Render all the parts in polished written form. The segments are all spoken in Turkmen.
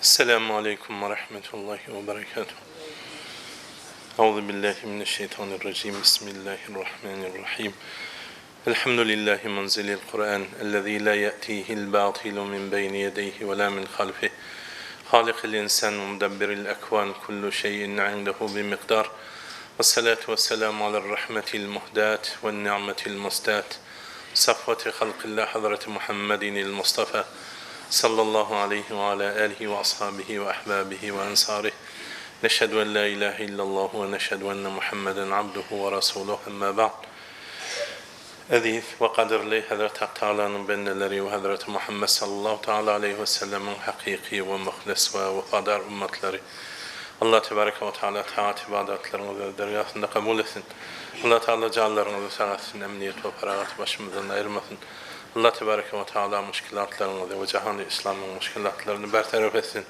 Esselamu aleýkum we rahmetullahi we berekatuh. Euzu billahi mineşşeýtanirrajim. Bismillahirrahmanirrahim. Elhamdülillahi munzilil Kur'an ellezî lâ ye'tîhil bâtilu min beyni yedeyhi ve lâ min halfih. Halikil insan ve mudebbiril ekvân kullu şey'in indehu bi mikdar. Vessalatu vesselamu alel rahmetil muhdât ve'n ni'metil musdât. Safveti halkillah Hazreti Muhammedinil Mustafa sallallahu aleyhi ve ala alihi ve ashabihi ve ahbabihi ve ensarih. Neşhedü en la ilahe illallah ve neşhedü enne Muhammeden abduhu ve rasuluhu emma ba'd. Eziz we gadyrly Hazreti Hak Tagalanyň bendeleri we Hazreti Muhammed sallallahu taala aleýhi we sellemiň hakyky we muhlis we wepadar ümmetleri! Allah tebareke we taala taat ybadatlaryňyzy öz dergahynda kabul etsin! Allah Taala janlaryňyzy sag etsin, emniýet we paragaty başymyzdan aýyrmasyn. Allah tebareke we taala muşkilatlaryňyzy we jahany yslamyň muşkilatlaryny bertaraf etsin.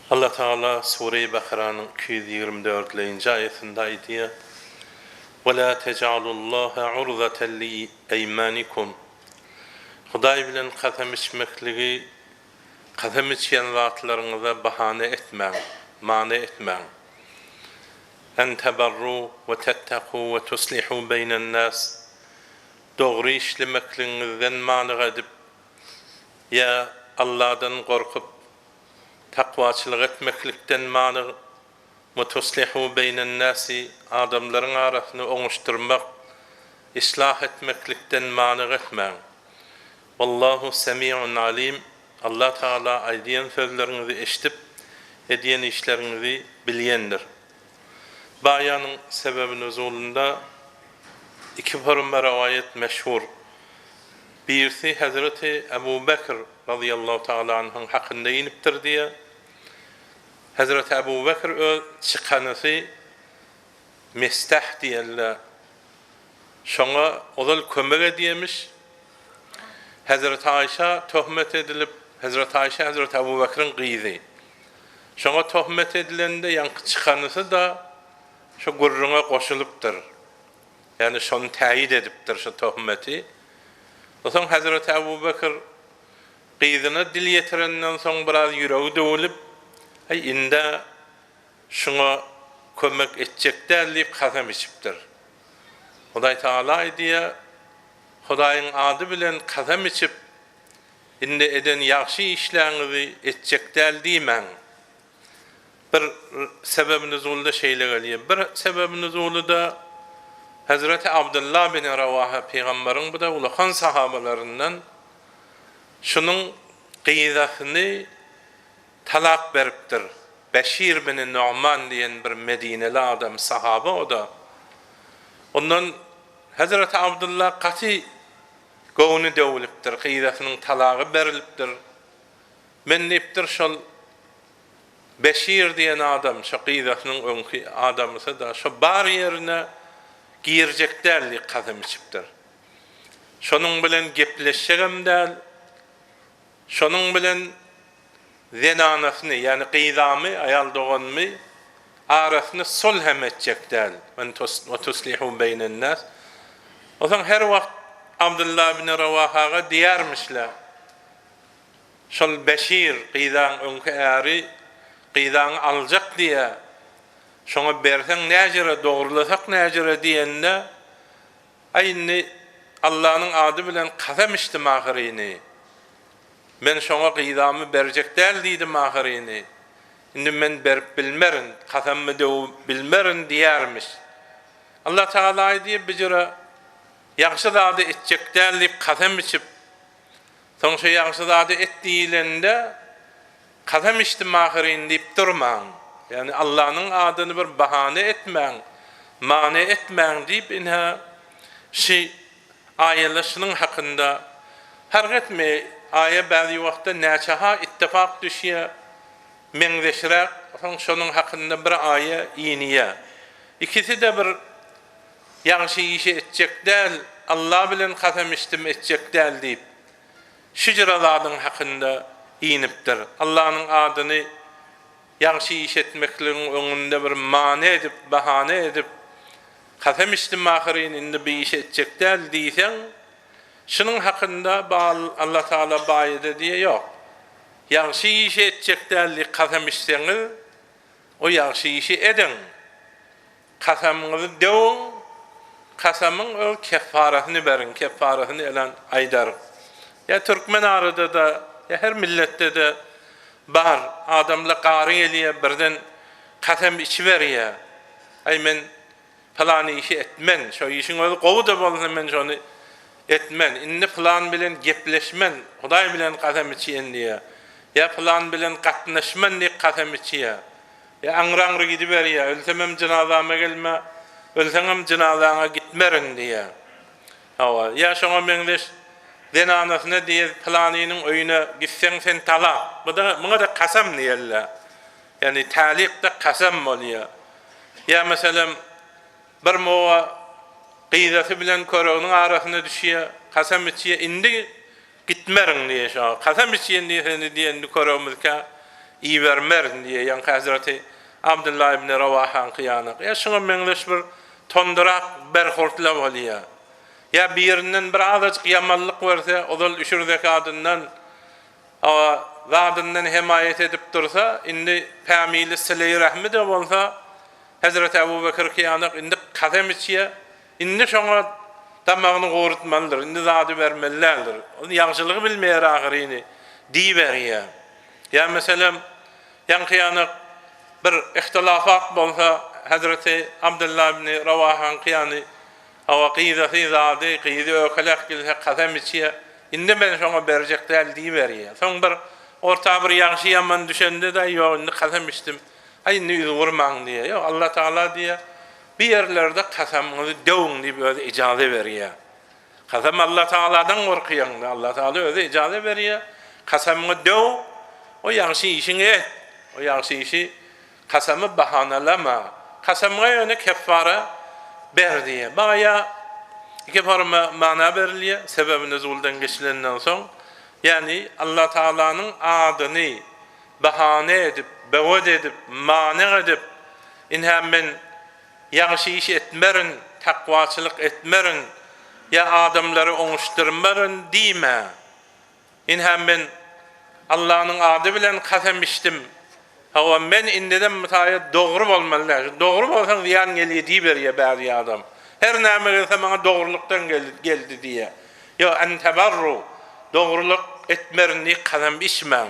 Allah Taala Sure-i Bakaranyň 224-lenji aýatynda aýdýar, Ve la tej'alullaha urzaten li eýmanikum. Hudaý bilen kasam içmekligi kasam içýän zatlaryňyza bahana etmäň, many etmäň. En teberru we tetteku we tuslihu beýnen-nas, dogry işlemekligiňizden manyg edip, ýa Alladan gorkup, takwaçylyk etmeklikden manyg, we tuslihu beýnen-nasi, adamlaryň arasyny oňuşdyrmak, islah etmeklikden manyg etmäň. Wallahu semi'un alim, Allah Tagala aýdýan sözleriňizi eşidip, edýän işleriňizi bilýändir. Bu aýanyň sebebi nuzulynda iki forma rowaýat meşhur. Birisi Hezreti Ebu Bekr razyýallahu taala anhuň hakynda inipdir diýýär. Hezreti Ebu Bekr öz çykanysy Mestah diýenler şoňa ozal kömek edýemiş. Hezreti Aýşa töhmet edilip, Hezreti Aýşa Hezreti Ebu Bekriň gyzy. Şoňa töhmet edilende ýaňky çykanysy-da şo gürrüňe goşulypdyr. Ýagny şony täýit edipdir şo töhmeti. Soň Hezreti Ebu Bekr gyzyna dil ýetirenden soň biraz ýüregi döwülip, Aý ind-ä şuňa kömek etjek däl diýip kasam içipdir. Hudaý Tagala aýdýar, Hudaýyň ady bilen kasam içip, indi eden ýagşy işleriňizi etjek däl diýmäň. Bir sebebi nuzulda şeýle gelýär. Bir sebebi nuzuly-da Hezreti Abdylla bin Rawaha pygamberiň bu-da ulakan sahabalaryndan şunuň gyzasyny talak beripdir. Beşir bin Nu'man diýen bir medineli adam, sahaba o-da. Ondan Hezreti Abdylla gaty göwni döwülipdir, gyzasynyň talagy berilipdir. Men diýipdir, şol Beşir diýen adam, şo gyzasynyň öňki adamysy-da, şo bar ýerine girjek däl diýip kasam içipdir. Şonuň bilen gepleşjegem däl, şonuň bilen zenanasyny, ýagny gyzamy, aýal doganymy arasyny sulh hem etjek däl. Ve tuslihu beýnennas. Onsoň her wagt Abdylla ibn Rawahaga diýermişler, Şol Beşir, gyzaň öňki äri, gyzaňy aljak diýýär. Şoňa berseň näjere, dogrulasak näjere diýende, Aý indi Allanyň ady bilen kasam içdim ahyryny. Men şoňa gyzamy berjek däl diýdim ahyryny. Indi men berip bilmerin, kasamymy döwüp bilmerin diýermiş. Allah Tagala aýdýar, Bijire ýagşy zady etjek däl diýip kasam içip, soň şo ýagşy zady et diýilende, kasam içdim ahyryn diýip durmaň. Ýagny Allanyň adyny bir bahana etmäň, many etmäň diýip ine şi aýalar şunuň hakynda fark etmeýär. Aýa bäzi wagtda näçe-ha ittifak düşýär, meňzeşräk, soň şonuň hakynda bir aýa inýär. Ikisi-de bir ýagşy işi etjek däl, Alla bilen kasam içdim etjek däl diýip, şüjre zadyň hakynda inipdir. Allanyň adyny ýagşy iş etmekligiň öňünde bir many edip, bahana edip, kasam içdim ahyryn, indi bu işi etjek däl diýseň, şunuň hakynda Allatagala baýada diýe ýok. Ýagşy işi etjek däl diýip kasam içseňiz, o ýagşy işi ediň. Kasamyňyzy döwüň, kasamyň öz keffarasyny beriň, keffarasyny elan aýdar. Ýa türkmen arada-da, ýa her milletde-de bar, adamla gary gelýär, birden kasam içiberýär. Aý men pylan işi etmen, şo işiň özi gowy-da bolsa men şony etmen, indi pylan bilen gepleşmen, Hudaý bilen kasam içýän diýýär. Ýa pylan bilen gatnaşman diýip kasam içýär. Ýa aňry-aňry gidiberýär, ölsemem jynazama gelme, ölseňem jynazaňa gitmerin diýýär. Hawa, ýa şoňa meňzeş zenanasyna diýer, pylanynyň öýüne gitseň sen talak. Bu-da, muňa-da kasam diýerler. Ýagny tälik-de kasam bolýar. Ýa meselem, bir mowa gyzasy bilen köreginiň arasyna düşýär, kasam içýär, indi Gitmerin diýýär şoňa. Kasam içýän diýýär seni diýýär indi köregimizkä ibermerin diýýär. Ýaňky hezreti Abdylla ibni Rawahaňky ýanak. Ýa şuňa meňzeş bir tondurak berhurtla bolýar. Ýa birinden bir azajyk ýamanlyk görse, ozal üşür zekadyndan, hawa, zadyndan hemaýat edip dursa, indi pämili sileýi rehmi-de bolsa, hezreti Ebu Bekirki ýanak indi kasam içýär. Indi şoňa damagyny gurutmalydyr, indi zady bermeli däldir. Ol ýagşylygy bilmeýär ahyryny diýiberýär. Ýa meselem, ýaňky ýanak bir ihtilafat bolsa, hezreti Abdylla ibni Rawahaňky ýany, hawa, gyzasy zady, gyzy ökeläp gelse kasam içýär, indi men şoňa berjek däl diýiberýär. Soň bir orta bir ýagşy-ýaman düşende-de, ýok, indi kasam içdim, aý indi ýüz urmaň diýýär. Ýok, Allatagala diýýär, Bu ýerlerde kasamyňyzy döwüň diýip özi ijaza berýär. Kasam Allatagaladan gorkýaňda, Allatagala özi ijaza berýär. Kasamyňy döw, o ýagşy işiňi et. O ýagşy işi kasamy bahanalama. Kasamyňa ýöne keffara ber diýýär. Bu aýa iki forma mana berilýär, sebebi nüzuldan geçilenden soň, ýagny Allatagalanyň adyny bahana edip, böwet edip, manyg edip, Ynha, men ýagşy iş etmerin, takwaçylyk etmerin ýa adamlary oňuşdyrmaryn diýme. Ynha, men Allanyň ady bilen kasam içdim. Hawa, men indiden mutaýa dogry bolmaly däl. Şu dogry bolsaň zyýan gelýär diýiberýär bäzi adam. Her näme gelse maňa dogrulykdan geldi diýýär. Ýok, en tebarru, dogrulyk etmerin diýip kasam içmäň.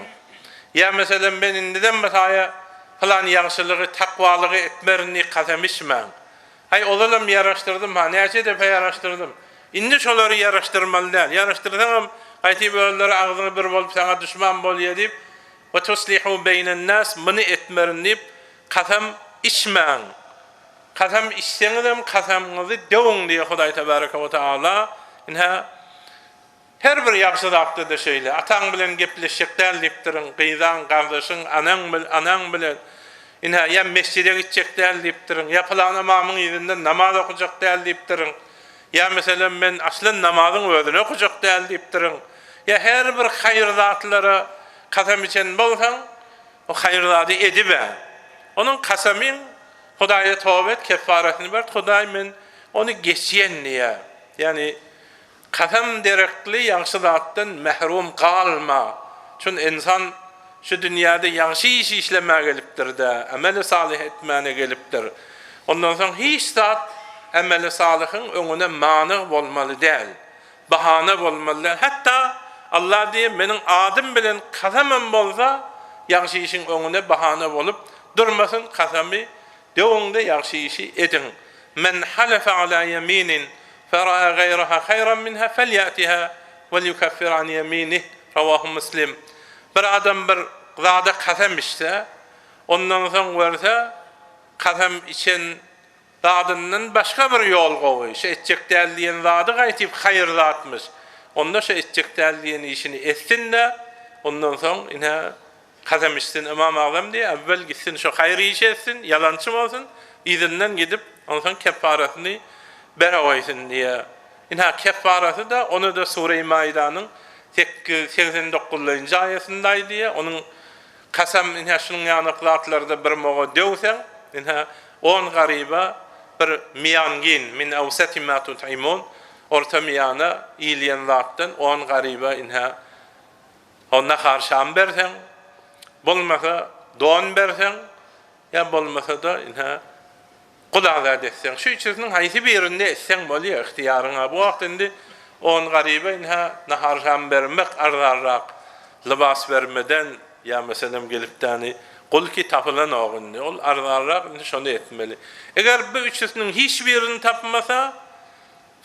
Ýa meselem, men indiden mutaýa pylan ýagşylygy, takwalygy etmerin diýip kasam içmäň. Haý, ozalam ýaraşdyrdym-ha, näçe depe ýaraşdyrdym. Indi şolary ýaraşdyrmaly däl. Ýaraşdyrsaňam, gaýtyp özleri agzyňy bir bolup saňa duşman bolýa diýip, we tuslihu beýnennas, muny etmerin diýip kasam içmäň. Kasam içseňizem kasamyňyzy döwüň diýýär Hudaý tebareke we taala. Ynha, her bir ýagşy zatda-da şeýle. Ataň bilen gepleşjek däl diýipdirin, gyzaň, gardaşyň, anaň anaň bilen. Ynha, ýa mesjide gitjek däl diýipdirin, ýa pylan ymamyň yzyndan namaz okajak däl diýipdirin. Ýa meselem men aslan namazyň özüni okajak däl diýipdirin. Ýa her bir haýyr zatlara kasam içen bolsaň, o haýyr zady edib-ä. Onuň kasamyň Hudaýa toba et, keffaratyny bert, Hudaý men ony geçýän diýýär. Ýagny kasam derekli ýagşy zatdan mährum galma. Çün ynsan şu dünýäde ýagşy iş işlemäge gelipdir-de, emeli salyh etmäne gelipdir. Ondan soň hiç zat emeli salyhyň öňüne manyg bolmaly däl. Bahana bolmaly däl. Hatda Allah diýýär, meniň adym bilen kasamam bolsa, ýagşy işiň öňüne bahana bolup durmasyn, kasamy döwüň-de ýagşy işi ediň. Men halefe ala ýeminin fera'a gaýraha haýran minha felýatiha welyukeffir an ýeminih, Rawahu Muslim. Bir adam bir zada kasam içse, ondan soň görse, kasam içen Zadyndan başga bir ýol gowy, şu etjek däl diýen zady gaýtyp haýyr zatmyş. Onda şu etjek däl diýen işini etsin-de, ondan soň ine kasam içsin Ymam Agzam diýýär, äwwel gitsin şu haýyr işi etsin, ýalançy bolsun, yzyndan gidip, onsoň keffarasyny bere goýsun diýýär. Ine keffarasy-da, ony-da Sure-i Maidanyň 89-njy aýasynda aýdýar, onuň Kasam ine şunuň ýanak zatlarda bir moga döwseň, ine, on garyba bir miýangin, min awsati ma tut'imun, orta miýana iýilýän zatdan on garyba ine, o nahar-şam berseň, Bolmasa don berseň, ýa bolmasa-da ine gul azat etseň. Şu üçüsiniň haýsy birini etseň bolýar, ygtyýaryňa. Bu wagt indi on garyba ine nahar-şam bermek arzanrak, lybas bermeden, ýa meselem gelip-däni gul ki tapylanok indi, ol arzanrak indi şony etmeli. Eger bu üçüsiniň hiç birini tapmasa,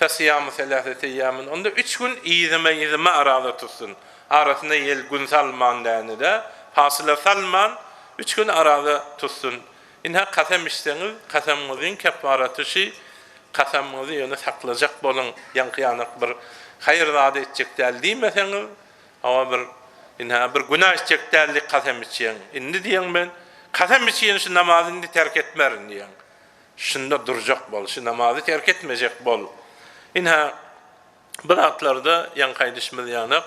Fesiýamu seläseti eýýamin, onda üç gün yzyma-yzyma araza tutsun. Arasyna ýel, gün salman däni-de, pasyla salman, üç gün araza tutsun. Ynha, kasam içseňiz, kasamyňyzyň keffaraty şy, kasamyňyzy ýöne saklajak boluň, ýaňky-ýanak bir haýyr zady etjek däl diýmeseňiz, hawa bir, ynha, bir günä etjek däl diýip kasam içýäň. Indi diýeň men, kasam içýän şu namazy indi terk etmerin diýeň. Şunda durjak bol, şu namazy terk etmejek bol. Ynha, bu zatlarda ýaňky aýdyşymyz ýanak,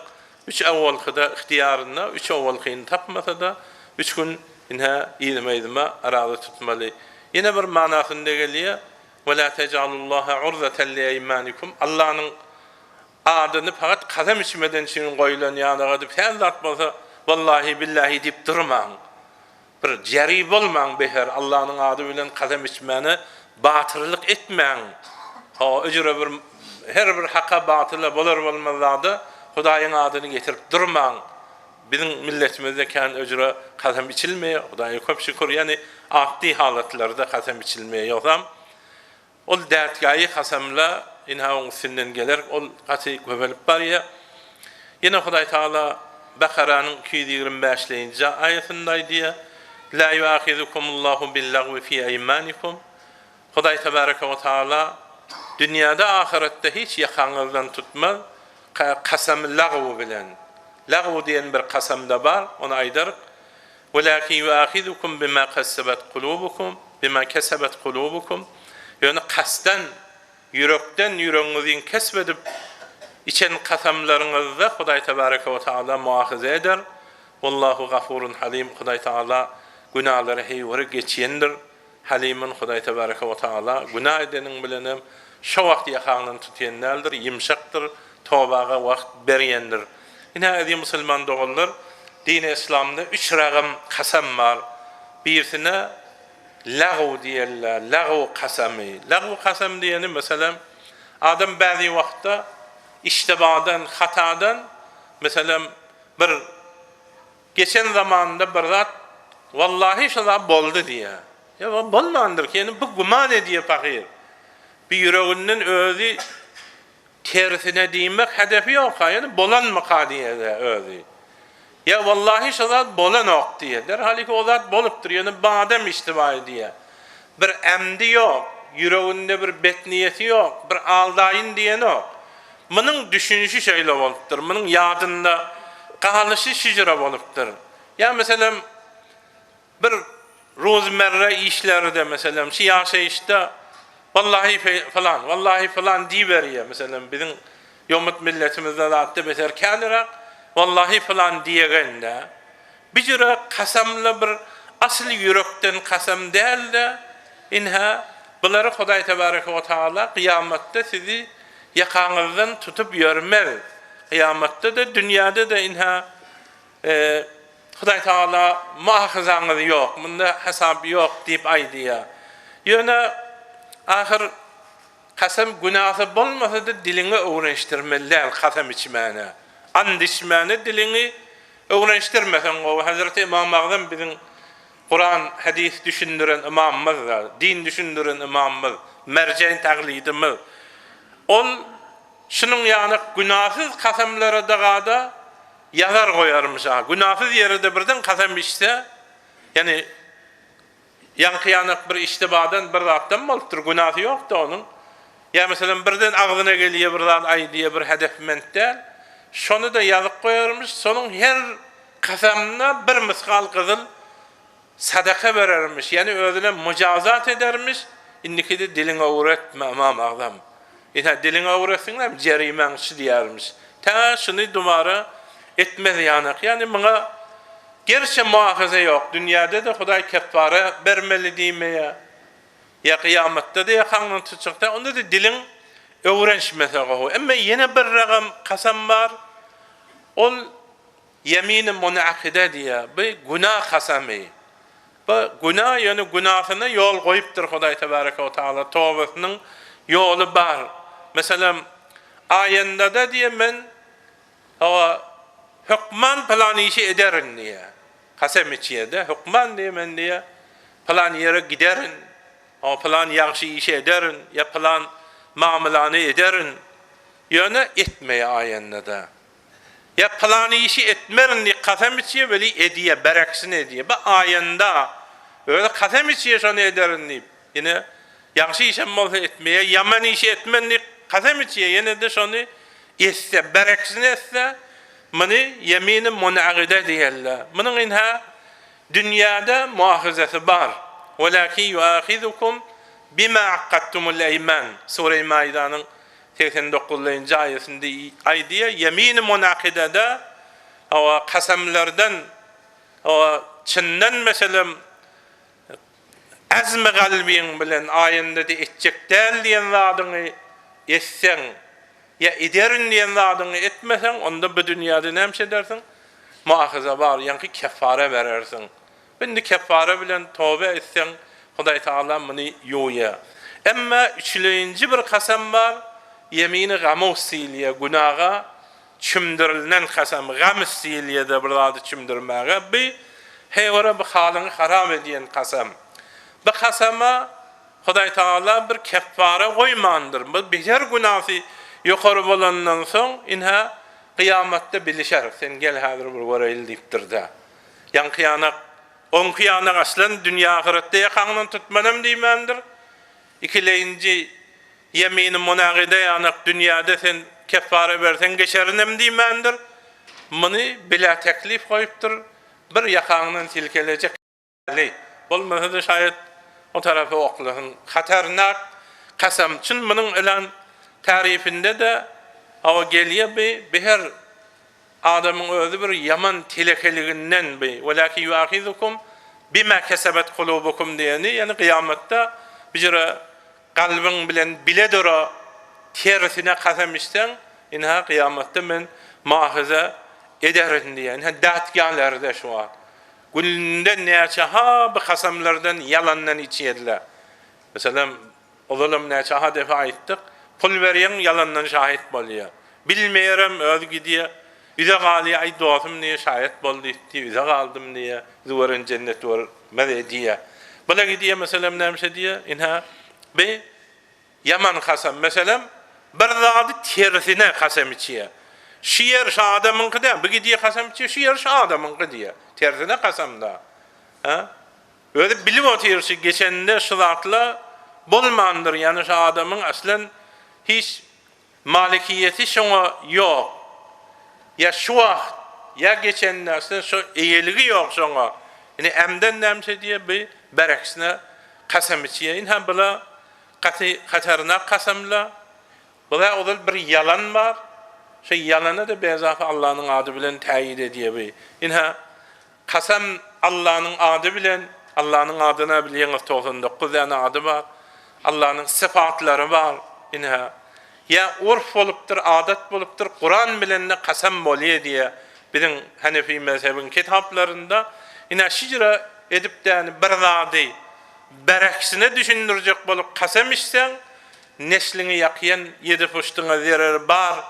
üç owalkyda ygtyýarynda, üç owalkyny tapmasa-da, üç gün, ynha, yzyma-yzyma araza tutmaly. Ýene bir manasynda gelýär, Ve lâ tec'alullâhe urzeten li-eýmânikum, Allanyň adyny fakat kasam içmeden üçin goýlan ýanak edip, her zat bolsa, wallahi, billahi diýip durmaň. Bir jeri bolmaň beher Allanyň ady bilen kasam içmäne batyrlyk etmäň hawa öjüre bir her bir haka batyla bolar bolmaz zada Hudaýyň adyny getirip durmaň biziň milletimizde kän öjüre kasam içilmeýär Hudaýa köp şükür ýani atdy halatlarda kasam içilmeýär ýogsam Ol dätgaýy kasamla ynha oň üstünden geler, ol gaty köpelip barýar. Ýene Hudaý Tagala Bakaranyň 225-lenji aýatynda aýdýar, La ýuahizukumullahu billagwi fi eýmanikum. Hudaý Tebareke we Taala dünýäde ahyretde hiç ýakaňyzdan tutmaz, kasamy lagw bilen. Lagw diýen bir kasamda bar, ony aýdaryk. Welakin ýuahizukum bima kasebet kulubukum, bima kesebet kulubukum, ýöne kasdan, ýürekden, ýüregiňiziň kesp edip içen kasamlaryňyzda Hudaý tebareke we taala muahyza eder. Wallahu gafurun halim, Hudaý taala günalary heýwere geçýändir. Halimyn, Hudaý tebareke we taala günä edeniň bilenem şo wagt ýakaňdan tutýan däldir, ýumşakdyr, tobaga wagt berýändir. Ine, eziz musulman doganlar, dini yslamda üç ragam kasam bar. Birisine lagw diýerler, lagw kasamy. Lagw kasam diýeni, meselem, adam bäzi wagtda iştibadan, hatadan, meselem, bir Geçen zamanynda bir zat wallahi şu zat boldy diýýär. Ýok, bolmandyr ki, ýöne bu güman edýär pahyr. Bir ýüreginden özi tersine diýmek hedefi ýok-ha, ýöne bolanmyka diýýär özi. Ýa wallahi şu zat bolanok diýýär. Derhal ki o zat bolupdyr, ýöne badam iştiba edýär. Bir ämdi ýok, ýüreginde bir bet niýeti ýok, bir aldaýyn diýenok. Munuň düşünişi şeýle bolupdyr, munuň ýadynda galyşy şüjre bolupdyr. Ýa meselem, bir ruzmerre işlerde, meselem, şu ýaşaýyşda wallahi pylan, wallahi pylan diýiberýär, meselem, biziň ýomut milletimizde zatda beter käniräk wallahi pylan diýegende, Bijüre kasamla bir asyl ýürekden kasam däl-de, ynha, bulary Hudaý tebareke we taala kyýamatda sizi ýakaňyzdan tutup ýörmez. Kyýamatda-da, dünýäde-de ynha, Hudaý taala muahyzaňyz ýok, munda hasap ýok diýip aýdýar. Ýöne ahyr kasam günäsi bolmasa-da diliňi öwrenişdirmeli däl kasam içmäne. And içmäne diliňi Öwrenişdirmeseň gowy. Hezreti Ymam Agzam biziň Kuran, hadys düşündiren ymamymyz, din düşündiren ymamymyz, merjeýin taglydymyz. Ol şunuň ýaly günasyz kasamlara dagada ýazar goýarmyş. Günasyz ýerede birden kasam içse, ýani Ýaňky-ýanak bir iştibadan, bir zatdan bolupdyr, günäsi ýok-da onuň. Ýa meselem birden agzyna gelýär bir zat aýdýar, bir hedefment däl. Şony-da ýazyp goýarmyş, şonuň her kasamyna bir mysgal gyzyl sadaka berermiş, ýagny özüne mujazat edermiş, indikide diliňi öwretme Ymam Agzam. Ine, diliňi öwretseňem jerimäň şu diýermiş. Tä şuny dubara etmez ýanak. Ýagny muňa Gerçe muahaza ýok, dünýäde-de Hudaý keffara bermeli diýmeýär. Ýa kyýamatda-da ýakaňdan tutjak däl, onda-da diliň öwrenişmese gowy. Emma ýene bir ragam kasam bar. Ol. Ýemini munakide diýýär. Bu günä kasamy. Bu günä ýöne günasyna ýol goýupdyr Hudaý tebareke we taala tobasynyň ýoly bar. Meselem aýendada diýýär men hawa hökman pylan işi ederin diýýär. Kasam içýär-de hökman diýýär men diýýär pylan ýere giderin, hawa pylan ýagşy işi ederin ýa pylan mamylany ederin. Ýöne etmeýär aýendada. Ýa pylany işi etmerin diýip kasam içýär weli edýär, bereksini edýär. Bu aýanda özi kasam içýär şony ederin diýip. Ýene ýagşy işem bolsa etmeýär, ýaman işi etmen diýip kasam içýär, ýene-de şony etse, bereksini etse, muny ýemini munagide diýerler. Munuň ynha dünýäde muahizesi bar. Welakin ýuahizukum bima akadtumul eýman. Sure-i Maidanyň 89-njy aýatynda aýdýar, Ýemini munakidada, hawa, kasamlardan, hawa, çyndan meselem, azmy galbyň bilen aýynda-da etjek däl diýen zadyňy etseň, ýa ederin diýen zadyňy etmeseň, onda bu dünýäde näme edersiň? Muahaza bar, ýaňky keffara berersiň. Indi keffara bilen toba etseň, Hudaý Tagala muny ýuwýar. Emma üçülenji bir kasam bar, ýemini gamus diýilýär, günaga çümdürilnen kasam, gamus diýilýär-de bir zady çümdürmäge, bu heýwara bu halyňy harap edýän kasam. Bu kasama Hudaý Tagala bir keffara goýmandyr. Bu beter günasy ýokary bolandan soň, ynha, kyýamatda bilişer, sen gel häzir bir göreýli diýipdir-de. Ýaňky ýanak, oňky ýanak aslan dünýe ahyretde ýakaňdan tutmanam diýmändir. Ikileýinji ýemini munagyda ýanak dünýäde sen keffara berseň geçerinem diýmändir. Muny bila teklif goýupdyr. Bir ýakaňdan silkelejek ýaly. Bolmasa-da şaýat o tarapa oklasyn. Hatarnak kasam. Çyn munuň ylan tarifinde-de hawa gelýär bi, bi her Adamyň özi bir ýaman telekeliginden bi, Welakin ýuahizukum bima kesebet kulubukum diýeni, ýagny kyýamatda bijire kalbyň bilen bile dura tersine kasam içseň, ynha kyýamatda men muahaza ederin diýýär. Ynha datgälerde şu wagt. Günde näçe ha bi kasamlardan ýalandan içýärler. Meselem, Ozalam näçe aha depe aýtdyk, pul berýäň ýalandan şaýat bolýa. Bilmeýärem özi gidýä, üze galýa aý dosum diýýä şaýat bol diýip diýýä üze galdym diýýä, üzi gören jennet görmez diýýä. Bula gidýä meselem nämişe diýýä, ynha bi ýaman kasam meselem bir zady tersine kasam içýä. Şu ýer şu adamyňky däl, bi gidýä kasam içýä şu ýer şu adamyňky diýýä. Tersine kasam da. Hä? Özi bilip otyr şu geçende şu zatla bolmandyr ýany şu adamyň aslen hiç malikiýeti şoňa ýok ýa şu wagt ýa geçende aslen şo eýeligi ýok şoňa ine ämden nämse diýe bi bereksine kasam içýä ynha bula gaty hatarnak kasamla bula ozal bir ýalan bar şo ýalana-da bezapy Allanyň ady bilen täýit edýä bi ynha Kasam Allanyň ady bilen, Allanyň adyna bilýäňiz 99 däne ady bar. Allanyň sypatlary bar. Ine, ýa urf bolupdyr, adat bolupdyr, Kuran bilen-de kasam bolýar diýýär biziň Hanefi mezhebiň kitaplarynda. Ine, şijre edip däni bir zady bereksine düşündirjek bolup kasam içseň, nesliňi ýakýan, ýedi puştuňa zereri bar,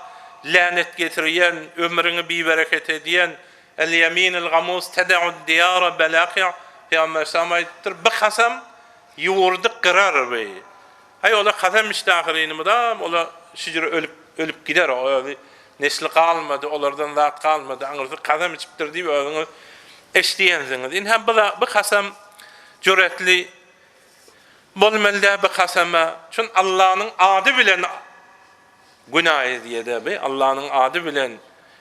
länet getirýän, ömrüňi bibereket edýän, El-ýeminil gamus tede'ud diýara belaqi'a, Pygamber aleyhisselam aýdypdyr, Bu kasam ýurdy gyrar bi. Aý ola kasam içdi ahyryny mydam ola şüjre ölüp ölüp gider o özi nesli galmady olardan zat galmady aňyrsy kasam içipdir diýip özüňiz eşdiýensiňiz. Ynha bu bu kasam jüretli bolmaly däl bu kasama. Çün Allanyň ady bilen Günä edýä-de bi Allanyň ady bilen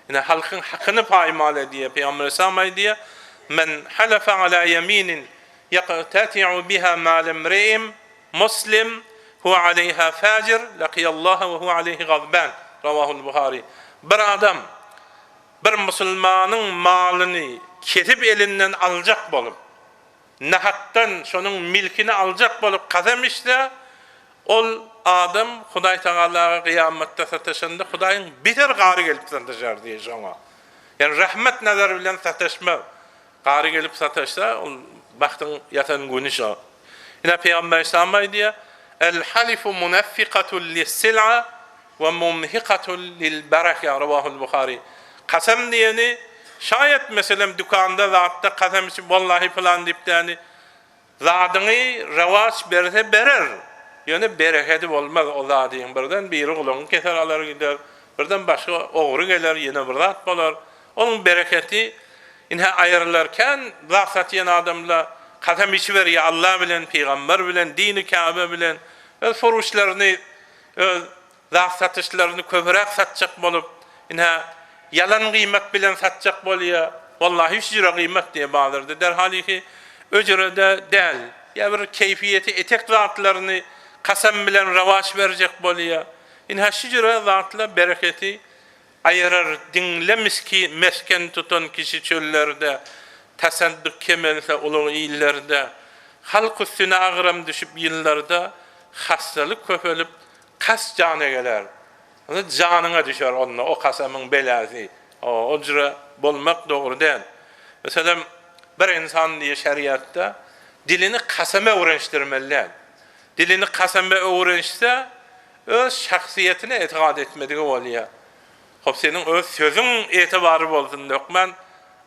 ine halkyň hakyny paýmal edýä. Pygamber aleyhisselam aýdýa, Men halefe ala ýeminin ýeqtati'u biha mal imri'in muslim huwe aleýha fajir laqiyallaha we huwe aleýhi gazban. Rawahul Buhari. Bir adam bir musulmanyň malyny kesip elinden aljak bolup, nahakdan şonuň milkini aljak bolup kasam içse, ol adam Hudaý Tagalaga kyýamatda sataşanda Hudaýyň beter gary gelip sataşar diýýär şoňa. Ýani rahmet nazary bilen sataşmaz. Gary gelip sataşsa, ol bagtyň ýatan güni şo. Ine Pygamber Aleyhisselam aýdýar, El halifu munaffikatun lis-sil'a we mumhikatun lil-bereke, Rawahul Buhari. Kasam diýeni, şaýat meselem dükanda zatda kasam içip wallahi pylan diýip däni, Zadyňy rowaç berse berer, ýöne berekedi bolmaz o zadyň, birden biri gulagyňy keser alar gider, birden başga ogry geler ýene bir zat bolar. Onuň bereketi ine aýrylar kän zat satýan adamla kasam içiberýär Alla bilen, pygamber bilen, dini Käbe bilen öz furuşlaryny öz Zat satyşlaryny köpüräk satjak bolup, ine, ýalan gyýmat bilen satjak bolýa. Wallahi üç jüre gyýmat diýýä bazarda. Derhalyki öjürede däl. Ýa bir keýfiýeti etek zatlaryny kasam bilen rowaç berjek bolýa. Ine, şu jüre zatla bereketi aýyrar. Diňle miski mesgen tutan kişi çöllerde, tasaddyk kemelse ulug illerde, halk üstüne agram düşüp ýyllarda, hassalyk köpelip, Kast jana geler. Onda janyňa düşer onda o kasamyň belasy. O jüre bolmak dogry däl. Meselem, bir ynsan diýe şeriatda dilini kasama öwrenişdirmeli däl. Dilini kasama öwrenişse, öz şahsyýetine etigat etmedigi bolýar. Hop seniň öz sözüň etibary bolsun hökman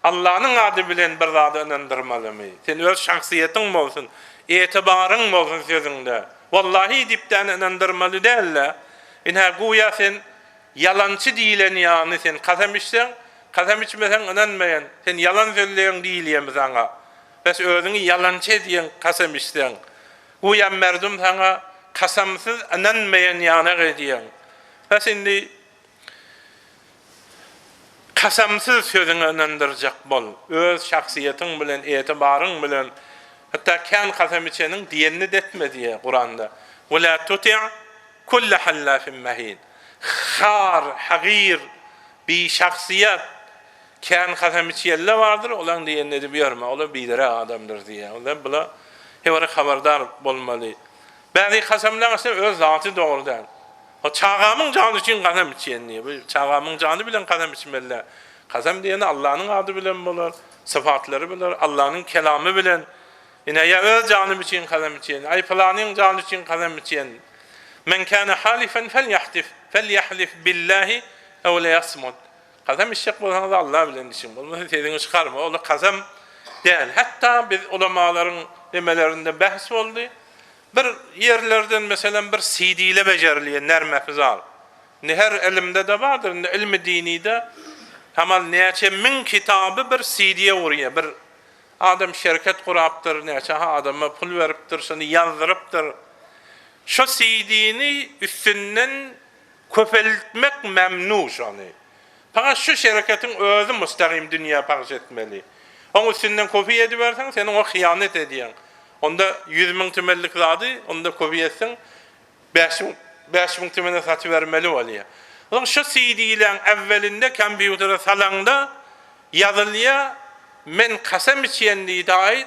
Allanyň ady bilen bir zady ynandyrmalymy? Sen öz şahsyýetiň bolsun, etibaryň bolsun sözüňde. Wallahi diýip däne ynandyrmaly däl-de. Ynha guýa sen ýalançy diýilen ýany sen kasam içseň, kasam içmeseň ynanmaýan, sen ýalan sözleýäň diýilýämi saňa? Bes özüňi ýalançy edýäň kasam içseň. Guýa merdum saňa kasamsyz ynanmaýan ýanak edýäň. Bes indi Kasamsyz sözüňe ynandyrjak bol. Öz şahsyýetiň bilen, etibaryň bilen. Hatda kän kasam içeniň diýenini-de etme diýýär Kuranda. Ve la tuti' kulle hallafin mehin. Har, hagyr, bişahsyýet, kän kasam içýänler bardyr, olaň diýenini edip ýörme, olar biderek adamdyr diýýär. Onda bula hewara habardar bolmaly. Bäzi kasamlaň içinde öz zaty dogry däl. O çagamyň jany üçin kasam içýän diýýär. Bu çagamyň jany bilen kasam içmeli däl. Kasam diýeni Allanyň ady bilen bolar, sypatlary biler, Allanyň kelamy bilen. Ine ýa öz janym üçin kasam içýän, aý pylanyň jany üçin kasam içýän. Men kana halifen felýahdif felýahlif billahi ew liýasmut. Kasam içjek bolsaňyz Alla bilen içiň, bolmasa sesiňi çykarma. Ol kasam däl. Hatda biz ulamalaryň nemelerinde bähs boldy. Bir ýerlerden meselem bir CD-le bejerilýär nermefzar. Indi her ylymda-da bardyr, indi ylmy dinide hamal näçe müň kitaby bir CD-e urýar. Bir adam şerket gurapdyr, näçe adama pul beripdir, şony ýazdyrypdyr. Şo CD-ni üstünden Köpeltmek memnu şony. Fakat şu şereketiň özi mustagim dünýä pagş etmeli. Oň üstünden kopiýa ediberseň seniň o hyýanet edýäň. Onda 100 müň tümenlik zady onda kopiýa etseň 5000 5000 tümene satybermeli bolýa. Onuň şu CD-leň äwwelinde kompýutere salaňda ýazylýa men kasam içýän diýdi aýt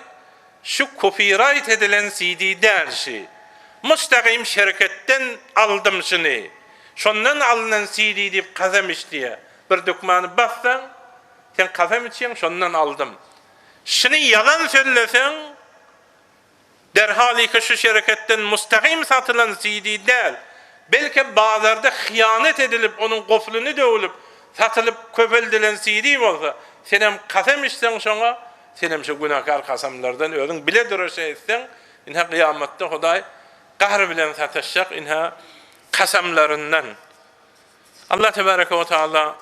Şu kopiraýt edilen CD däl şi. Mustagim şereketden aldym şuny. Şondan alynan CD diýip kasam iç diýýä. Bir dükmany bassaň, sen kasam içýäň şondan aldym. Şuny ýalan sözleseň, derhalyka şu şereketden mustagim satylan CD däl. Belki bazarda hyýanat edilip onuň goflyny döwülip satylyp köpeldilen CD bolsa, senem kasam içseň şoňa, Senem şu günäkär kasamlardan özüň bile dureşe etseň, ynha kyýamatda Hudaý gahar bilen sataşjak, ynha kasamlaryndan. Allah tebareke we taala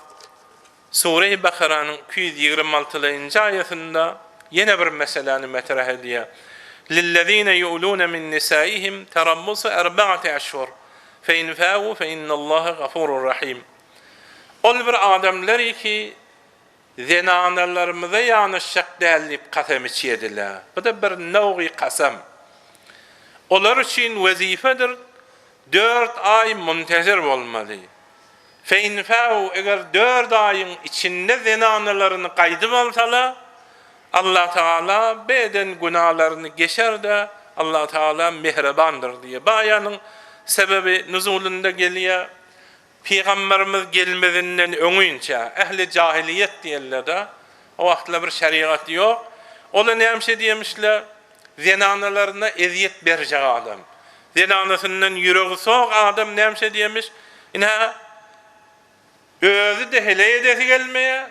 Sure-i Bakaranyň 226-njy aýatynda ýene bir meseläni metrah edýär. Lillezine yu'lune min nisaihim terabbusu erbaati eşhur, fe in fâ'u fe innallaha gafurur rahim. Ol bir adamlar ki, Zenanalarymyza ýanaşjak däl diýip kasam içýediler. Bu-da bir nowgy kasam. Olar üçin wezipedir, dört aý muntezir bolmaly. Fe in fäu eger dört aýyň içinde zenanalaryny gaýdyp alsalar, Allatagala bu eden günalaryny geçer-de, Allatagala mähribandyr diýýär. Bu aýanyň sebebi nuzulynda gelýär. Pygamberimiz gelmezinden öňinçä, ähli jahiliýet diýenler-de, o wagtlar bir şerigat ýok. Olar nämişe diýemişler, zenanalaryna ezýet berjek adam, zenanasyndan ýüregi sowuk adam nämişe diýemiş, ine, özi-de heleý edesi gelmeýär,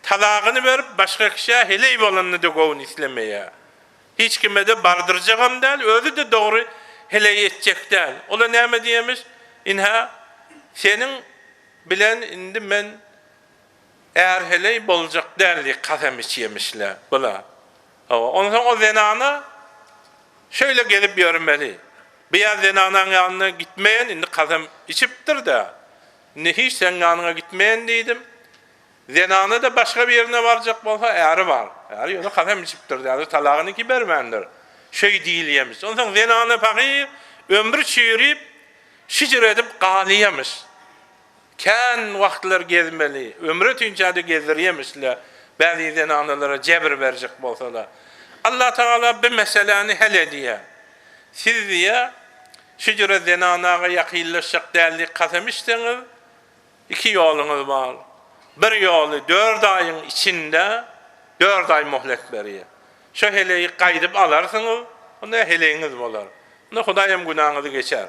talagyny berip başga kişä heleý bolanyny-da göwni islemeýär. Hiç kime-de bardyrjagam däl, özi-de dogry heleý etjek däl. Ola näme diýemiş, Ynha, seniň bilen indi men är-heleý boljak däl diýip kasam içýemişler bula. Hawa, onsoň o zenana şeýle gezip ýörmeli. Bu ýa zenanaň ýanyna gitmeýän, indi kasam içipdir-dä. Indi hiç seň ýanyňa gitmeýän diýdim. Zenana-da başga birine barjak bolsa, äri bar. Äri ýöne kasam içipdir, häzir talagyny ki bermändir. Şeý diýilýämiş. Onsoň zenana pahyr ömri çüýrüp, şijir edip galýamyş. Kän wagtlar gezmeli, ömri ötünçä-de gezdirýämişler, bäzi zenanalara jebir berjek bolsa-da. Allatagala bu meseläni hal edýär. Siz diýýär, şijire zenanaga ýakynlaşjak däl diýip kasam içseňiz, Iki ýoluňyz bar. Bir ýoly dört aýyň içinde dört aý möhlet berýär. Şo heleýi gaýdyp alarsyňyz, onda heleýiňiz bolar. Onda Hudaý hem günaňyzy geçer.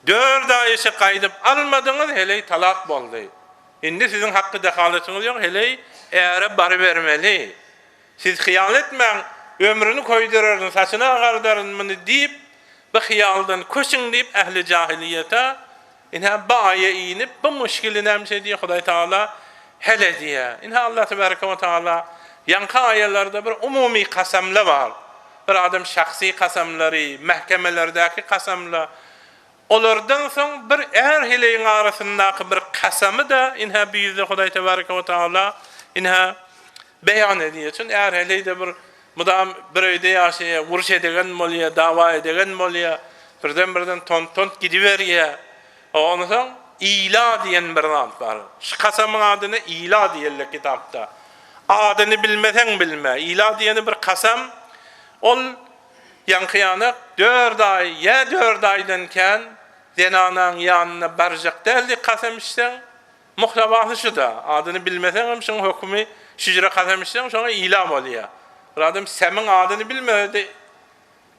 Dört aý içi gaýdyp almadyňyz, heleý talak boldy. Indi siziň hakky dehalatyňyz ýok, heleý äre barybermeli. Siz hyýal etmäň, ömrüni köýdürerin, saçyny agardaryn muny diýip, bu hyýaldan köçüň diýip ähli jahylyýete ine bu aýa inip, bu muşkili nämçe diýip Hudaý Tagala hel edýär. Ine Allah tebareke we taala ýaňky aýalarda bir umumy kasamla bar. Bir adam şahsy kasamlary, mähkemelerdäki kasamla, Olardan soň bir är-heleýiň arasyndaky bir kasamy-da ynha bu ýüzde Hudaý tebareke we taala ynha beýan edýär. Çün är-heleý-de bir mydam bir öýde ýaşaýar, uruş edegen bolýar, dawa edegen bolýar, birden-birden tont-tont gidiberýär. Onsoň ila diýen bir zat bar. Şu kasamyň adyna ila diýerler kitapda. Adyny bilmeseň bilme. Ila diýeni bir kasam. Ol Ýaňky ýanak dört aý, ýa dört aýdan kän zenanaň ýanyna barjak däl diýip kasam içseň, muhlabasy şu-da, adyny bilmeseňem şuň hökümi şüjre kasam içseň şoňa ila bolýa. Bir adam semiň adyny bilmese-de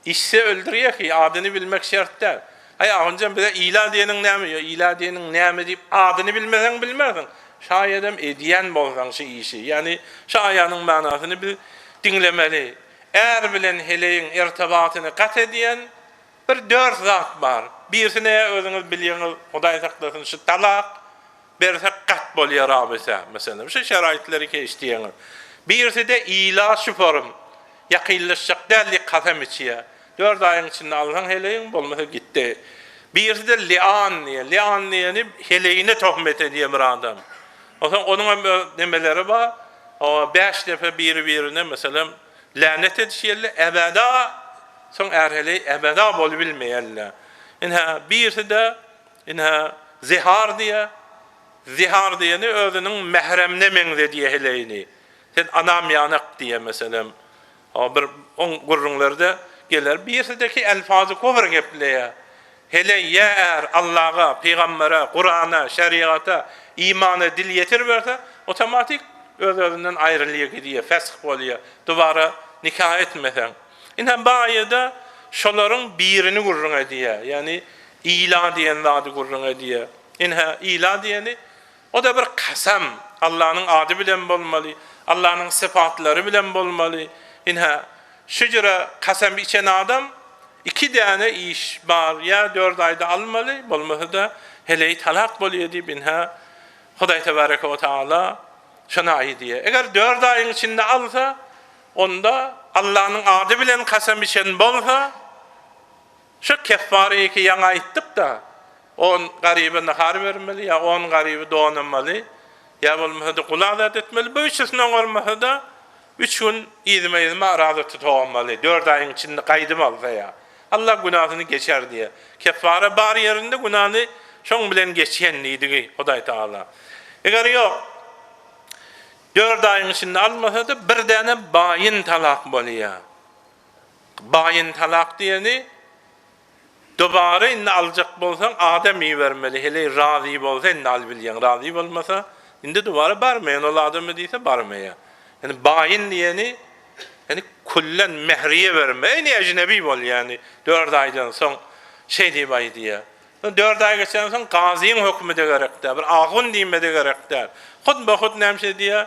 içse öldürýä ki, adyny bilmek şert däl. Aý ahunjan bize ila diýeniň näme, ýa ila diýeniň näme diýip adyny bilmeseň bilmersiň. Şaýadam edýän bolsaň şu işi, ýagny şu aýanyň manasyny biz diňlemeli. Är bilen heleýiň irtibatyny gat edýän bir dört zat bar. Birisine özüňiz bilýäňiz, Hudaý saklasyn, şu talak berse gat bolýar rabita, meselem, şu şeraýtleri keşdiýäňiz. Birisi-de ila şuporym, ýakynlaşjak däl diýip kasam içýär. Dört aýyň içinde alsaň heleýiň, bolmasa gitdi. Birisi-de lian diýýär. Lian diýeni heleýine tohmet edýär bir adam. Onsoň onuň hem öz nemeleri bar. Hawa, bäş depe biri-birine, meselem, länet edişýärler, ebeda, soň är-heleý ebeda bolubilmeýärler. Ine, birisi-de, ine, zihar diýýär. Zihar diýeni özüniň mähremine meňzedýär heleýini. Sen anam ýanak diýýär, meselem. Hawa, bir oň gürrüňleri-de geler. Birisi-de ki, elfazy kufr gepleýär. Heleý ýa är Allaga, pygambere, Kurana, şerigata, imana dil ýetiriberse, otomatik öz-özünden aýrylýar gidýär, fesh bolýar, dubara nika etmeseň. Ine bu aýada şolaryň birini gürrüň edýär, ýagny ila diýen zady gürrüň edýär. Ine ila diýeni o-da bir kasam, Allanyň ady bilen bolmaly, Allanyň sypatlary bilen bolmaly. Ine şu jüre kasam içen adam Iki däne iş bar, ýa dört aýda almaly, bolmasa-da heleý talak bolýa diýip ynha Hudaý tebareke we taala şony aýdýa. Eger dört aýyň içinde alsa, onda Allanyň ady bilen kasam içen bolsa, şu keffareýi ki ýaňy aýtdyk-da, on garyba nahar bermeli ýa on garyby donamaly, ýa bolmasa-da gul azat etmeli, bu üçüsini oňarmasa-da, Üç gün yzyma-yzyma araza tutagamaly, dört aýyň içinde gaýdyp alsa ýa. Allah günasyny geçer diýýär. Keffara bar ýerinde günany şoň bilen geçýän diýdigi Hudaý Tagala. Eger ýok, dört aýyň içinde almasa-da bir däne baýyn talak bolýar. Baýyn talak diýeni. Dubara indi aljak bolsaň adam ibermeli, heleý razy bolsa indi alybilýäň, razy bolmasa indi dubara barmaýan, ol adama diýse barmaýar. Ýani baýyn diýeni ýani küllen mehriýe berme, ýani ejnebi bolýar ýani dört aýdan soň şeý diýip aýdýar. Soň dört aý geçenden soň gazyň hökümi-de gerek däl, bir ahun diýme-de gerek däl. Hut-ba-hut näme şeý diýýär,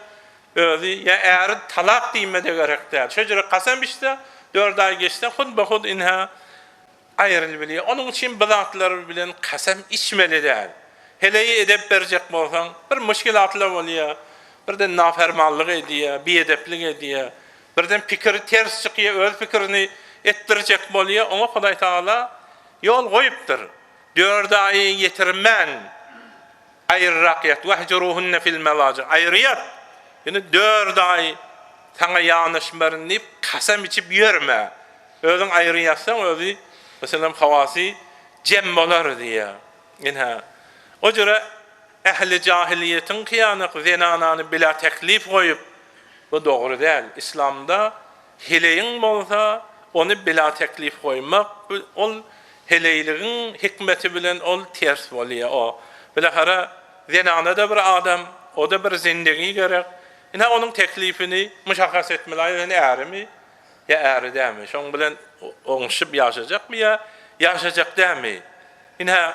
özi ýa äri talak diýme-de gerek däl. Şo ýere kasam içse, dört aý geçse hut-ba-hut ynha aýrylybilýär. Onuň üçin bu zatlar bilen kasam içmeli däl. Heleýi edep berjek bolsaň, bir muşkilatlar bolýar, birden nafermanlyk edýär, biedeplik edýär, birden pikiri ters çykýar, öz pikirini etdirjek bolýar, oňa Hudaý Tagala ýol goýupdyr. Dört aýy ýetirmän aýryrak ýat, wehjuruhunne fil melaji, aýry ýat, ýöne dört aý saňa ýanaşmaryn diýip kasam içip ýörme. Özüň aýry ýatsaň özi, meselem, hawasy jem bolar diýýär. Ynha, o jüre ähli jahylyýetiň kyýanak zenanany bila teklif goýup, bu dogry däl. Yslamda heleýiň bolsa, ony bila teklif goýmak, bu ol heleýligiň hikmeti bilen ol ters bolýar. O, bilahara zenana-da bir adam, o-da bir zindegi gerek. Ynha, onuň teklifini muşahhas etmeli, aý, sen ärimi? Ýa äri dälmi? Şoň bilen oňuşyp ýaşajakmy ýa ýaşajak dälmi? Ine,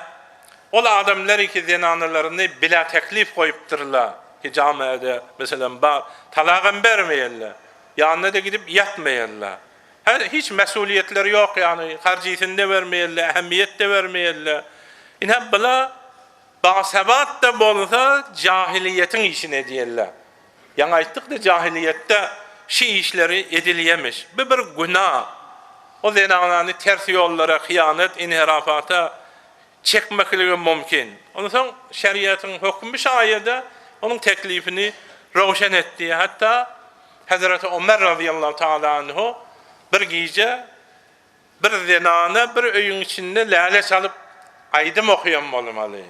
ol adamlar iki zenanalaryny bila teklif goýupdyrlar, ki jamiada, meselem, bar, talagam bermeýärler, ýanyna-da gidip ýatmaýarlar. Hä, hiç mesulyýetleri ýok, ýagny harjysyny-da bermeýärler, ähmiýet-de bermeýärler. Ine, bular basabat-da bolsa jahylyýetiň işini edýärler. Ýaňy aýtdyk-da, jahylyýetde şi işleri edilýämiş. Bu bir güna. O zenanany ters ýollara, hyýanat, inhirafata çekmekligi mümkin. Onsoň şeriatyň hökümi şu aýada onuň teklifini röwşen etdi. Hatda Hezreti Omer razyýallahu taala anhu bir gije Bir zenana bir öýüň içinde läle çalyp aýdym okaýan bolmaly.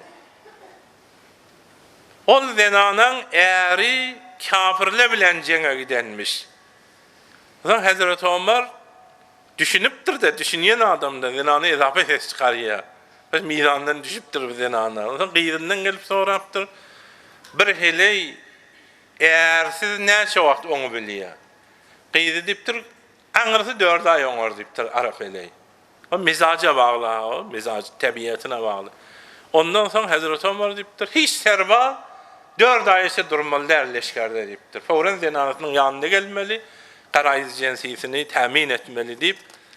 Ol zenanaň äri kafirler bilen jeňe gidenmiş. Soň Hezreti Omar düşünipdir-de, düşünýän adam-da, zenana ezape ses çykarýar. Bir mizandan düşüpdir bu zenana. Onsoň gyzyndan gelip sorapdyr, Bir heleý ärsiz näçe wagt oňubilýär? Gyzy diýipdir, Aňyrsy dört aý oňar diýipdir arap heleý. O mizaja bagly ha o, mizaj tebiatyna bagly. Ondan soň Hezreti Omar diýipdir, hiç serbaz dört aý içe durmaly däl leşgerde diýipdir. Fowran zenanasynyň ýanyna gelmeli, garaýzy jensisini tämin etmeli diýip,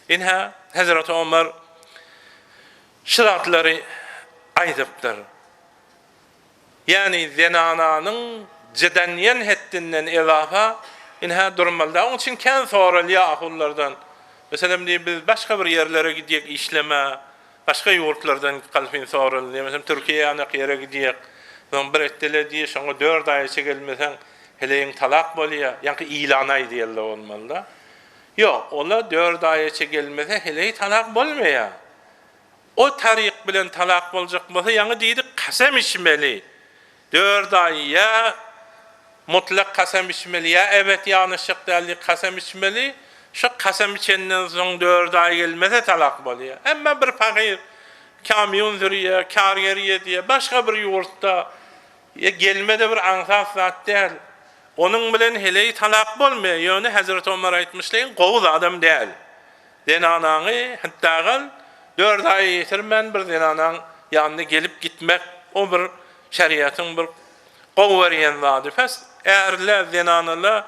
ine Hezreti Omar şu zatlary aýdypdyr. Ýagny zenananyň jydanýan hetdinden ezafa ynha durmalyda. Oň üçin kän soralýar ahunlardan. Meselem diý biz başga bir ýerlere gidýek işlemä, başga ýurtlardan galpyn soralýar. Meselem Türkiýe ýanak ýere gidýek. Soň bir etdile diý, şoňa dört aý içi gelmeseň heleýiň talak bolýar. Ýaňky ýylan aýdýarlar bolmalyda. Ýok, ola dört aý içi gelmese heleý talak bolmaýar. O taryk bilen talak boljak bolsa ýaňy diýdik kasam içmeli. Dört aý ýa mutlak kasam içmeli ýa ebet ýanaşjak däl diýip kasam içmeli. Şo kasam içenden soň dört aý gelmese talak bolýar. Emma bir pahyr kamýon sürýär, karger edýär, başga bir ýurtda ýa gelme-de bir aňsat zat däl. Onuň bilen heleý talak bolmaýar. Ýöne Hezreti Omar aýtmyşlaýyn gowy zadam däl. Zenanaňy hetdagal dört aýa ýetirmän bir zenanaň ýanyna gelip gitmek o bir şeriatyň bir gowy görýän zady. Pes ärler zenanalar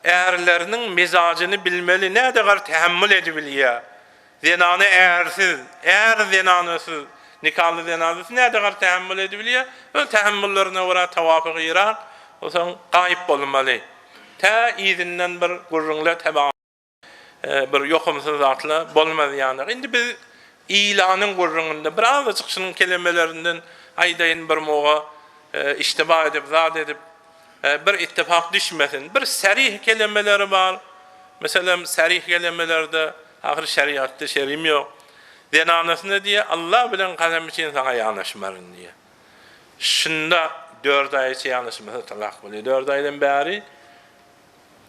ärleriniň mizajyny bilmeli nädegar tähemmül edibilýär. Zenana ärsiz, är zenanasyz, nikaly zenanasyz nädegar tähemmül edibilýär. Öz tähemmüllerine görä tawafy yrak, soň gaýyp bolmaly. Tä yzyndan bir gürrüňler teba. Bir ýokumsyz zatlar bolmaz ýaly. Indi biz ýylanyň gürrüňinde bir azajyk şunuň kelemelerinden aýdaýyn bir muga iştiba edip zat edip bir ittifak düşmesin. Bir sarih kelemeleri bar. Meselem sarih kelemelerde ahyr şeriatda şerim ýok. Zenanasyna diýýär Allah bilen kasam üçin saňa ýanaşmaryn diýýär. Şunda dört aý içi ýanaşmasa talak bolýar. Dört aýdan bäri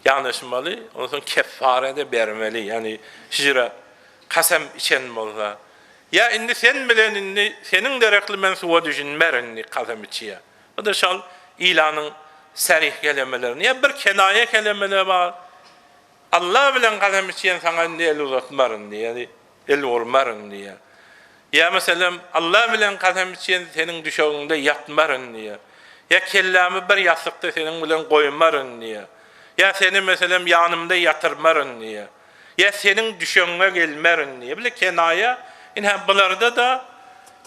Ýanaşmaly, onsoň keffare-de bermeli, ýagny şijire kasam içen bolsa. Ýa indi sen bilen indi seniň derekli men suwa düşünmerin diýip kasam içýär. Bu-da şol ilanyň sarih kelemelerini. Ýa bir kenaýa kelemele bar. Alla bilen kasam içýän saňa indi el uzatmaryn diýýär, ýagny el urmaryn diýýär. Ýa meselem, Alla bilen kasam içýän seniň düşegiňde ýatmaryn diýýär. Ýa kellämi bir ýassykda seniň bilen goýmaryn diýýär. Ýa seni meselem ýanymda ýatyrmaryn diýýär. Ýa seniň düşegiňe gelmerin diýýär. Bile kenaýa, ynha bularda-da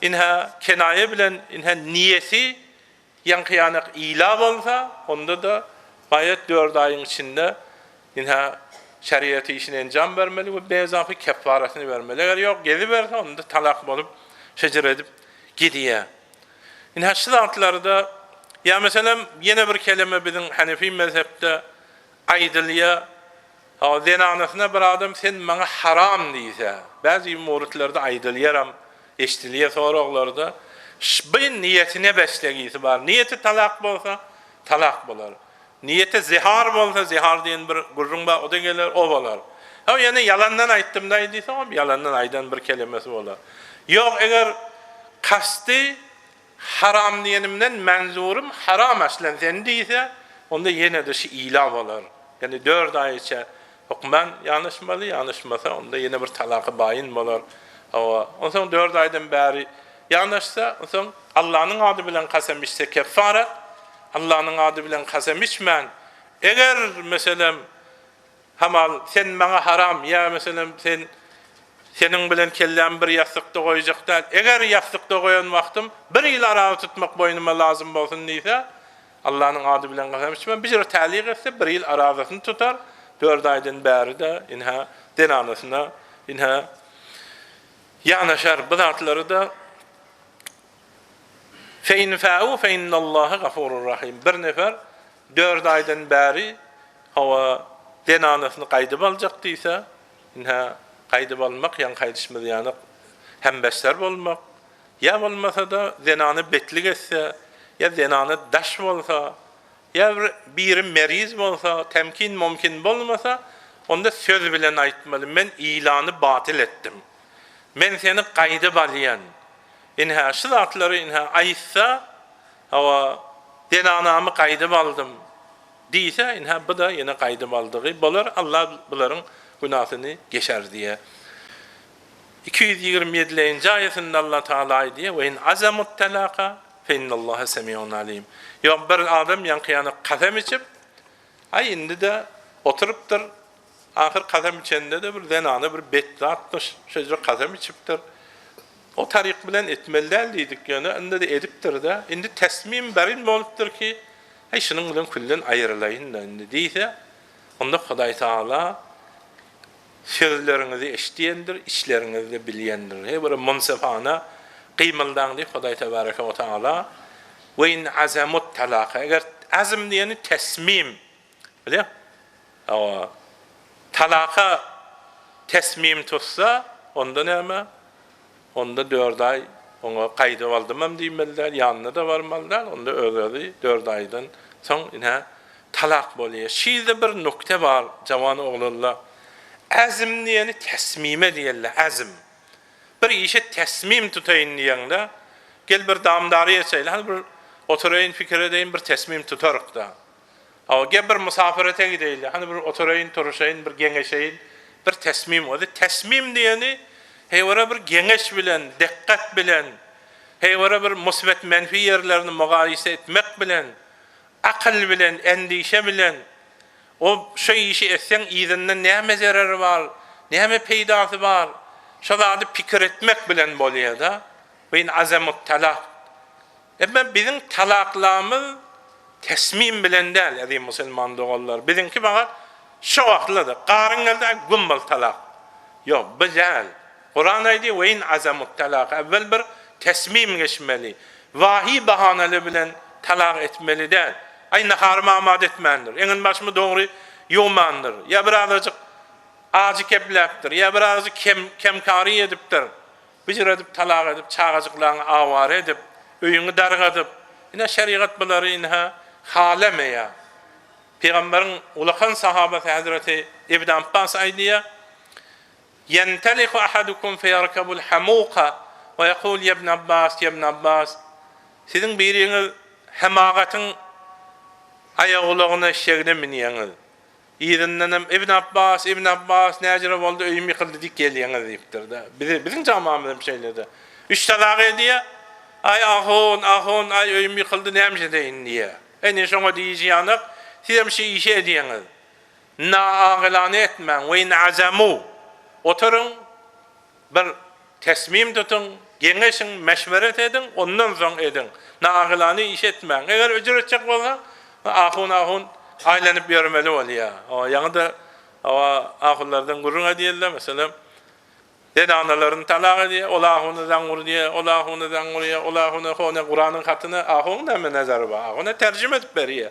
ynha kenaýa bilen ynha niýeti Ýaňky ýanak ila bolsa, onda-da gaýat dört aýyň içinde ynha şeriat işine enjam bermeli we bezapy keffarasyny bermeli. Eger ýok geziberse, onda talak bolup şejir edip gidýär. Ynha şu zatlarda ýa meselem ýene bir keleme biziň hanefi mezhepde aýdylýar. Hawa, zenanasyna bir adam sen maňa haram diýse, bäzi muritlerde aýdylýaram, eşdilýär soraglarda, şby niýetine beslegisi bar. Niýeti talak bolsa, talak bolar. Niýeti zihar bolsa, zihar diýen bir gürrüň bar, o-da geler, o bolar. Hawa, ýöne ýalandan aýtdym-daý diýse, oňam ýalandan aýdan bir kelemesi bolar. Ýok, eger kasty Haram diýenimden menzurum haram aslen sen diýse, onda ýene-de şu ila bolar. Ýagny dört aý içe hökman ýanaşmaly, ýanaşmasa onda ýene bir talaky baýyn bolar. Hawa, onsoň dört aýdan bäri ýanaşsa, onsoň Allanyň ady bilen kasam içse keffaret, Allanyň ady bilen kasam içmän, eger meselem Hamal, sen maňa haram, ýa meselem, sen, seniň bilen kellämi bir ýassykda goýjak däl, eger ýassykda goýan wagtym bir ýyl aragy tutmak boýnuma lazym bolsun diýse, Allanyň ady bilen kasam içmän, bir ýere tälik etse, bir ýyl arazasyny tutar, dört aýdan bäri-de, ynha, zenanasyna, ynha, ýanaşar. Bu zatlary-da Fe in fa'u fe innallaha gafurur rahim. Bir nefer dört aýdan bäri hawa zenanasyny gaýdyp aljak diýse, ynha gaýdyp almak ýaňky aýdyşymyz ýaly hembester bolmak, ýa bolmasa-da zenany betlik etse, ýa zenany daş bolsa, ýa bir biri meriz bolsa, temkin mumkin bolmasa, onda söz bilen aýtmaly, men ilany batyl etdim. Men seni gaýdyp alýan. Ynha, şu zatlary ynha aýtsa, hawa, zenanamy gaýdyp aldym diýse, ynha, bu-da ýene gaýdyp aldygy bolar, Alla bularyň günasyny geçer diýýär. 227-nji aýatynda Alla Tagala aýdýar, We in azamut-talaka fe innallaha semiun alim. Ýok, bir adam ýaňky ýaly kasam içip, aý indi-de oturypdyr, ahyr kasam içende-de bir zenana bir bet zatmyş, şeýle kasam içipdir. O taryk bilen etmeli däl diýdik, ýöne indi-de edipdir-de, indi tesmim berin bolupdyr ki, Heý, şunuň bilen külden aýrylaýyn-da indi diýse, onda Hudaý Tagala sözleriňizi eşidýändir, işleriňizi-de bilýändir. Heý, bir munsefana gymyldaň diýip Hudaý Tebareke we Tagala We in azamut talaka, eger azm diýeni tesmim, bilýäňmi? Hawa, talaka tesmim tutsa, onda näme? Onda dört aý oňa gaýdyp aldymam diýmeli däl, ýanyna-da barmaly däl, onda öz-özi dört aýdan soň ine talak bolýar. Şeýle bir nukte bar, jawan oglanlar. Azm diýeni tesmime diýerler, azm. Bir işe tesmim tutaýyn diýeňde, gel bir damdary geçeýli, hany bir oturaýyn, pikir edeýin, bir tesmim tutarykda. Hawa, gel bir musafirete gideýli, hany bir oturaýyn, turuşaýyn, bir geňeşeýin, bir tesmim boldy. Tesmim diýeni heýwere bir geňeş bilen, dikgat bilen, heýwere bir musbet-menfi ýerlerini mugaýese etmek bilen, akyl bilen, endişe bilen, o şu işi etseň yzynda näme zereri bar, näme peýdasy bar, şo zady pikir etmek bilen bolýar-da. Ve in azemut-talak. Emma biziň talaklamyz tesmim bilen däl, eziz musulman doganlar. Biziňki fakat şo wagtlydyr. Garyň geldi, aý güm bol talak. Ýok, bu däl. Kuran aýdýar, we in azamut talak. Äwwel bir tesmim geçmeli. Wahiý bahanaly bilen talak etmeli däl. Aý naharymy amat etmändir. Eňin-başymy dogry ýuwmandyr. Ýa birazajyk ajy kepläpdir. Ýa birazajyk kem kemkary edipdir. Hüjür edip, talak edip, çagajyklaryňy awara edip, öýüňi dargadyp, ine şerigat bulary ynha halamaýar. Pygamberiň ulakan sahabasy hezreti Ibn Apbas aýdýar, Ýentaliku ahadukum feýerkebul hamuka we ýekul ýebne Abbas, ýebne Abbas, Siziň biriňiz hemagatyň aýagulagyna, eşegine münýäňiz. Yzyndanam Ibn Abbas, Ibn Abbas, näjere boldy, öýüm ýykyldy diýip gelýäňiz diýipdir-de. Bizi, biziň jamamyz hem şeýle-de. Üç talak edýär. Aý, ahun, ahun, aý, öýüm ýykyldy, näme edeýin diýýär. Ine, şoňa diýişi ýanak, sizem şu işi edýäňiz. Naagylany etmäň, we in azamu. Oturyň, bir tesmim tutuň, geňeşiň, meşweret ediň, ondan soň ediň. Naagylany iş etmäň. Eger üjür etjek bolsaň, ahun-ahun aýlanyp ýörmeli bolýar. Hawa, ýaňy-da hawa, ahunlardan gürrüň edýärler, meselem, Zenanalaryny talak edýär, ol ahuna zaň urýar, ol ahuna zaň urýar, ol ahuna hone Kuranyň hatyna ahuň näme nazary bar, ahuna terjime edip berýär.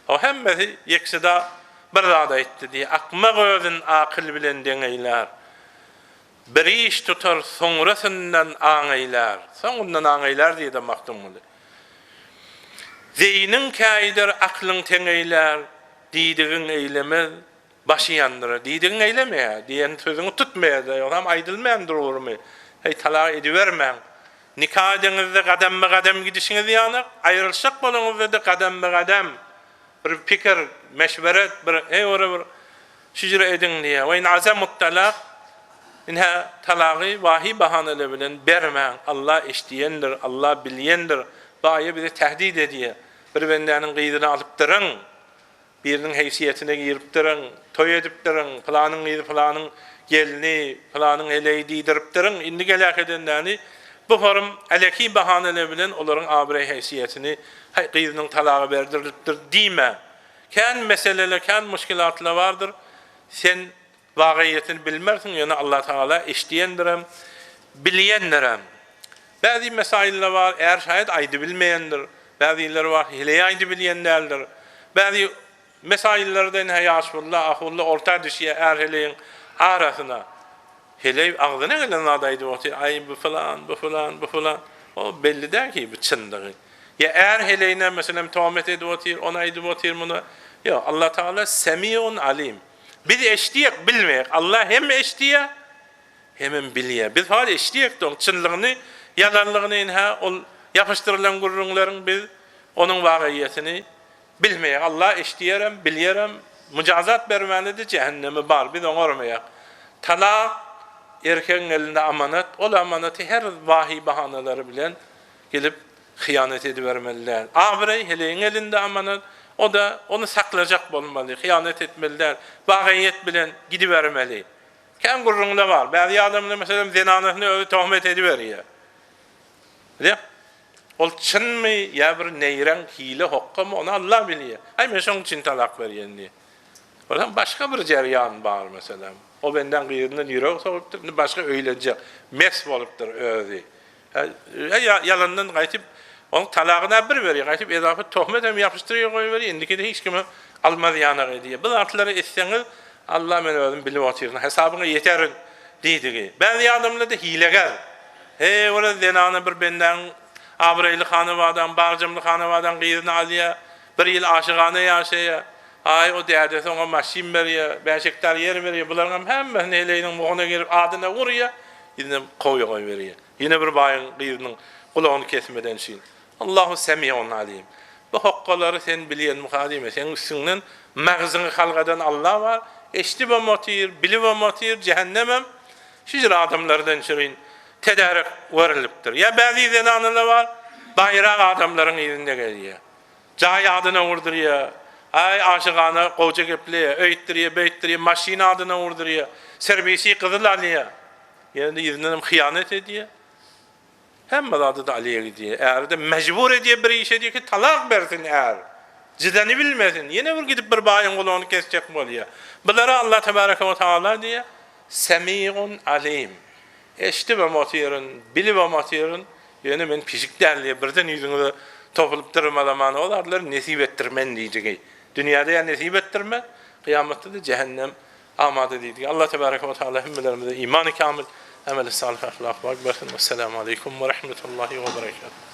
O hemmesi ýeksida bir zat aýtdy diýýär, akmak özün akyl bilen deňeýlär. Bir iş tutar soňrasyndan aň eýlär. Soňundan aň eýlär diýdi Magtymguly. Zeýniň käýder aklyň teňeýlär, diýdigiň eýlemez, Başy ýandyrar. Diýdigiň eýlemeýär. Diýen sözüňi tutmaýar-da. Ýogsam aýdylmaýan dogrumy? Heý, talak edibermäň. Nika edeňizde gadamba-gadam gidişiňiz ýaly, aýrylyşjak bolanyňyzda-da gadamba-gadam bir pikir, meşweret, bir heý ora bir şüjre ediň diýýär. We in azamut-talak, Ine, talagy wahyý bahanalar bilen bermäň. Allah eşidýändir, Allah bilýändir. Bu aýa bizi tehdit edýär. Bir bendäniň gyzyny alypdyryň. Biriniň heýsiýetine giripdirin, toý edipdirin, pylanyň gyzy pylanyň gelni, pylanyň heleýi diýdiripdirin, indi geläk edendäni bu forum äleki bahaneler bilen olaryň abraý-heýsiýetini, haý, gyzynyň talagy berdirilipdir diýme. Kän meseleler, kän muşkilatlar bardyr. Sen Wagyýetini bilmersiň, ýöne Allatagala eşidýändirem, bilýändirem. Bäzi mesaýyllar bar, är şaýat aýdybilmeýändir, bäzileri bar, heleý aýdybilýän däldir. Bäzi mesaýyllarda ine ýaşulla, ahulla orta düşýär är-heleýiň arasyna. Heleý agzyna gelen zady aýdyp otyr, aý bu pylan, bu pylan, bu pylan. O belli däl ki bu çyndygy. Ýa är heleýine meselem tohmet edip otyr, ony aýdyp otyr, muny. Ýok, Allatagala Semiun Alim. Biz eşdiýek, bilmeýek. Allah hem eşdiýär, hemem bilýär. Biz hal eşdiýek-de oň çynlygyny, ýalanlygyny ynha ol ýapyşdyrylan gürrüňleriň biz onuň wagyýetini bilmeýek. Allah eşdiýärem, bilýärem, müjazat bermäne-de jähennemi bar, biz oňarmaýak. Talak erkegiň elinde amanat, ol amanaty her wahyý bahanalary bilen gelip Hyýanat edibermeli däl. Abraý heleýiň elinde amanat, o-da ony saklajak bolmaly, hyýanat etmeli däl, bagaýet bilen gidibermeli. Kän gürrüňler bar. Bäzi adamlar, meselem, zenanasyna özi töhmet ediberýär. Bilýäň? Ol çynmy ýa bir neýreň, hile, hokgamy, ony Alla bilýär. Aý, men şoň üçin talak berýän diýýär. Onsoň başga bir jerýan bar, meselem. O bendäň gyzyndan ýüregi sowupdyr, indi başga öýlenjek. Mes bolupdyr özi. Ýalandan gaýtyp, onuň talagyna bir berýär, gaýtyp ezafa tohmet hem ýapyşdyrýar goýberýär, indikide hiç kime almaz ýanak edýär. Bu zatlary etseňiz, Alla men özüm bilip otyryn, hesabyňa ýeterin diýdigi. Bäzi adamlar-da hilegär. Heý, olar zenana bir bendäň abraýly hanabadaň, bagjamly hanabadaň gyzyny alýar, bir ýyl aşygana ýaşaýar. Aý, o dädesi oňa maşyn berýär, bäş gektar ýer berýär, bularyňam hemmesini heleýiniň muhuna girip adyna urýar, Ýene kowýa goýberýär. Ýene bir baýyň gyzynyň gulagyny kesmeden üçin. Allahu semiun alim. Bu hokgalary sen bilýänmika diýme. Seň üstüňden magzyňy halgadan Alla bar. Eşidibem otyr, bilibem otyr, jähennemem şujür adamlardan şirin tedärek görülipdir. Ýa bäzi zenanalar bar, baýrak adamlaryň yzynda gezýär. Jaý adyna urdurýar. Aý, aşygana gowja gepleýär, öýtdürýär, beýtdirýär, maşyn adyna urdurýar. Serwisi gyzyl alýar. Ýene-de yzyndanam hyýanat edýär. Hemme zady-da alýa gidýär. Äri-de mejbur edýär bir işe diýýär ki, talak bersin är. Jydanybilmesin. Ýene bir gidip bir baýyň gulagyny kesjek bolýar. Bulara Allah tebareke we taala diýýär, Semigun alim. Eşidibem otyryn, bilibem otyryn, ýöne men pişik däl diýip, birden ýüzüňize topulyp dyrmalamany o zatlary nesip etdirmen diýdigi. Dünýäde ýa nesip etdirmez, kyýamatda-da jähennem amada diýdigi. Allah tebareke we taala hemmelerimize imany kamil, ameli salyh ahlak bak bersin. Wesselamu aleýkum we rahmetullahi we berekatuh.